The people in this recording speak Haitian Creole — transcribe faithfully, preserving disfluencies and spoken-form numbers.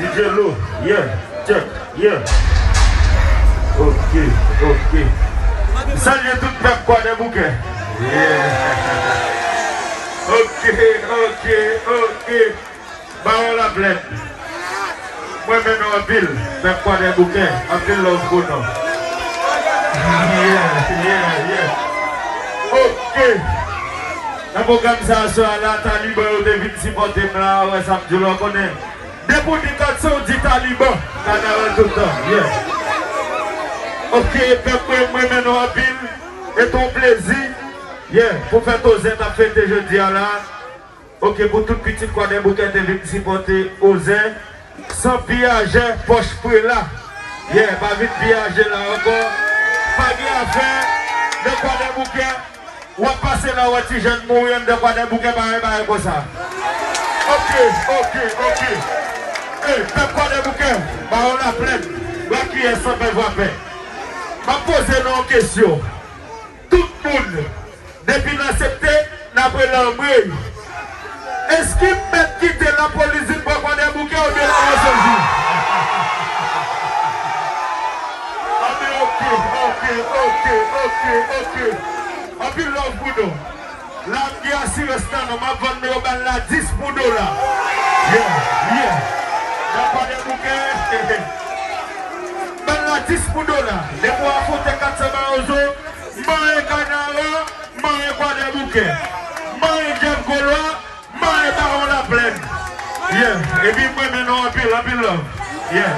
D J Lou, yeah, check, yeah. Ok, ok. Salye tout pèp Kwadèboukè. Yeah. Ok, ok, ok. Bawon Laplèn. Mwen renmen nou anpil, pèp Kwadèboukè. Anpil love pou nou. Yeah, yeah, yeah. Ok. Nan pwogram sa aswè a la, Taliban yo te vin sipòte m la, wè sa m di w la, w konnen. Depi w di Katson, w di Taliban. Kanaval tout tan. Yeah. Ok, pèp mwen, mwen renmen nou anpil. E t on plezi. Yeah, pou fèt Ozen t ap fete jodi a la. Ok, pou tout pitit Kwadèboukè te vin sipòte Ozen. San piyajè pòch prela. Yeah, pa vin piyaje la ankò. Pa gen afè nan Kwadèboukè. W ap pase la, w wè ti jèn mouri anndan Kwadèboukè, bagay, bagay konsa. Ok, ok, ok. Ey, pèp Kwadèboukè, Bawon Laplèn, Bwa Kiyè, Sanpè Vwapè. M ap poze nou yon kesyon. Tout moun, depi n aksepte, n ap rele anmwey. Èske m mèt kite lapolis vin pran Kwadèboukè oubyen l ap resèvi? Anben, ok, ok, ok, ok, ok. Anpil love pou nou. La m gen asirans nan non, m ap vann nou yo bann la dis pou dola. Yeah, yeah. Nan Kwadèboukè. Bann la dis pou dola. Depi w afwonte Katsan Mawozo, manyen Kanara, manyen Kwadèboukè, manyen Jèf Golwa, manyen Bawon Laplèn. Yeah. Epi mwen renmen nou anpil, anpil love. Yeah.